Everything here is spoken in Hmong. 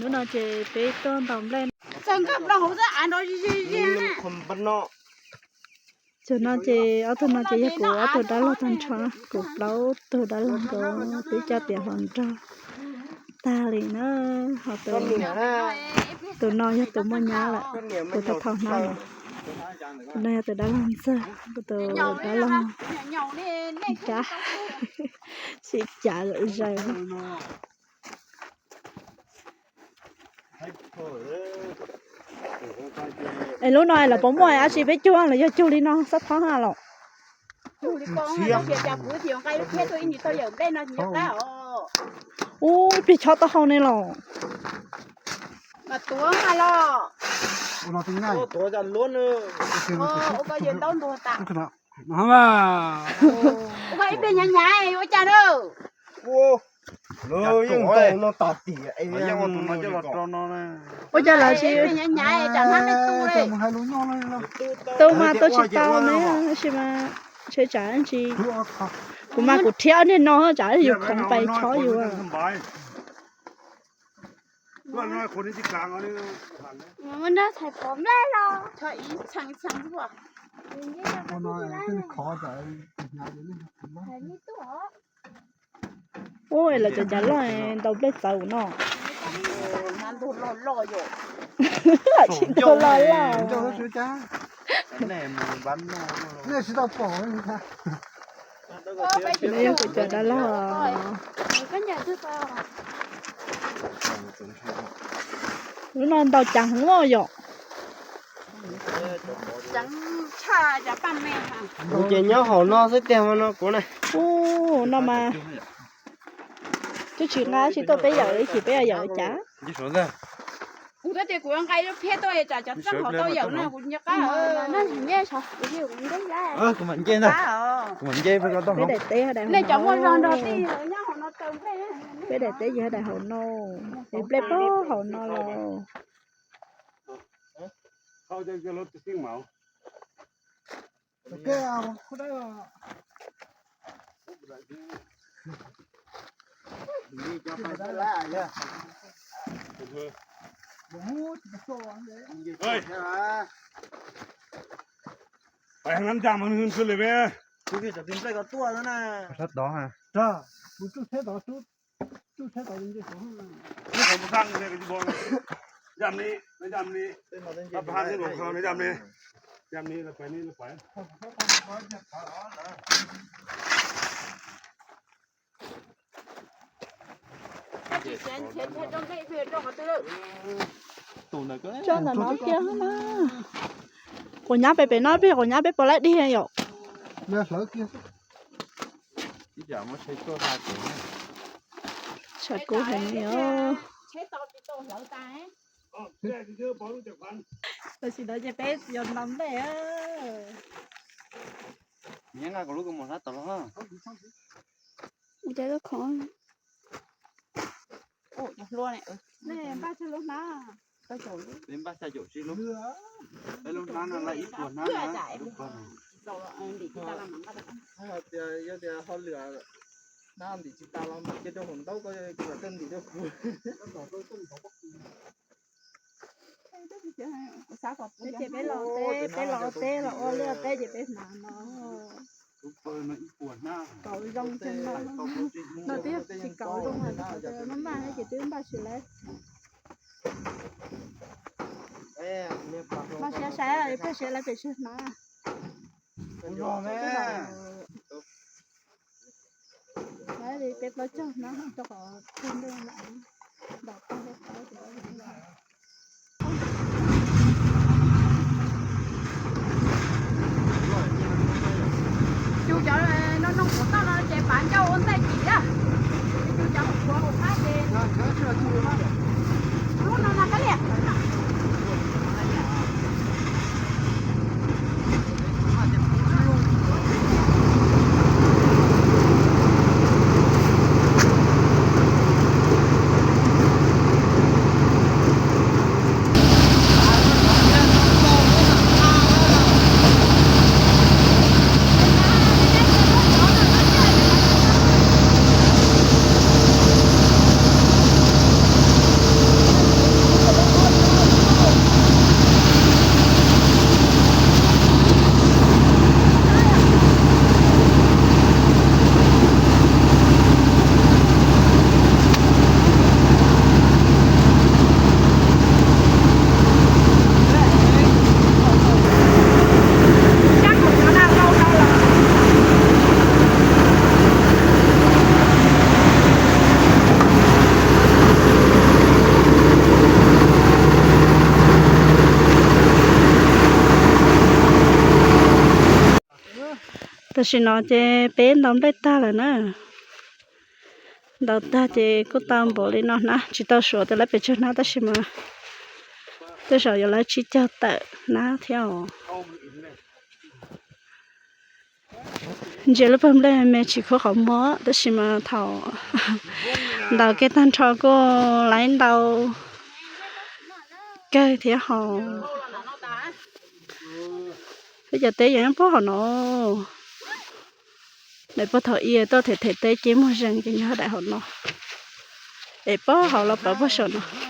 Hnub no ces peb tuaj ntaus nplej. Tam no ces ob tug no ces yog kuv ob tug dab laug tag nrho, kuv plaub tug dab laug nkaus twb coj tiav hluas nraug tag li na. Ho tus no yog tus muaj nyab lawm, tus tau thaum hnab no. Tus no yog tus dab laug ntxawg, kuv tus dab laug cab, sib cav zom zaws. Es lub no lawv puas muaj dab tsi peb cug los yog cug li no xob thob ha los? Ub, ib pliag chob taub hau ne los. Ua cas lawv tsis tu mas tu tsis tau ne, tab sis mas tseem tsam ntsis. Kuv mas kuv rhiab ob niag no tsam yus khoov pais chob yus. Ub, lawv cov cav loj ntaus nplej txawv no. Tsis tau loj loj. Nws yog kuv cov dab laug. Lub no ntaus ceev heev yom. Kuv ces nyob hauv no xwb tiag no kuv na. Ub, no mas twb tsis nqa tsis tuaj peb yawm li, ces peb yawm li cas? Kuv twb tias kuv nqa ib lub phiab tuaj tsam cov txaj hauv tau yawm no kuv nco qab. Kuv mam nce ntag, kuv mam nce. Nej cov muaj zog nrog tij nyob hauv no taw nplej. Peb daim teb ces daim hauv no, es nplej pab hauv no los. Pais heev na, ntsa mas hwj hwj li peb. Sab tod, kuv tsuj tsheb tod, tsuj tsheb tod. Ib qhov mus sab, yam li, yam li, yam li, yam li, pais li, pais. Tso ntawm no kiag na. Quav nyab pem pem no, peb quav nyab peb puas laib dig yom? Tshav kub heev li os. Tam sim no ces peb yuav ntaus nplej. Nyob nqa kuv lub kaus mom sab tod los. Ua cas lub khoom. Nej npaj tsawg lub hnab? Peb npaj xya caum tsib lub. Peb lub hnab no laj ib puas hnab na. Yog tias ho lwm hnab ntim tsis tas los mam cia rau hauv ntaub, koj kom tuaj ntim rau kuv. Peb los teb, peb los teb los ua liaj teb ces peb hnav no. Kaus zoo tsis no, no twb tsis kaus zoo, maj maj ces twb npaj tsis lawm. Mas siav saib, peb siav lawv pem siav hnav. Peb plaub caug hnav rau qhov tug ntej lawm, ntaus tag lawm. Cus cov no noog kuv toj no ces pav ncauj ua ntxaij kim na. Cus cov hauv kuav hauv qab ces lub no no kab liam. Tam sim no ces peb ntaus nplej tag lawm na. Ntaus tag ces kuj tau npaum li no hnab, tsis tau suav tias lawv pes tsawg hnab tab sis mas tej zaum yuav lawv tsib caug tawm hnab thiab os. Ntsia lub pawg nplej me tsis khuv qhov muag tab sis mas thaum ntaus kiag tag nrho kuj laib ntau kawg thiab hos. Peb cov teb yeej pob hauv no. Daim pog thaum ub tuaj them them teb ces muag zees ces nyob daim hauv no. Es pob hauv los pawv puag saum no.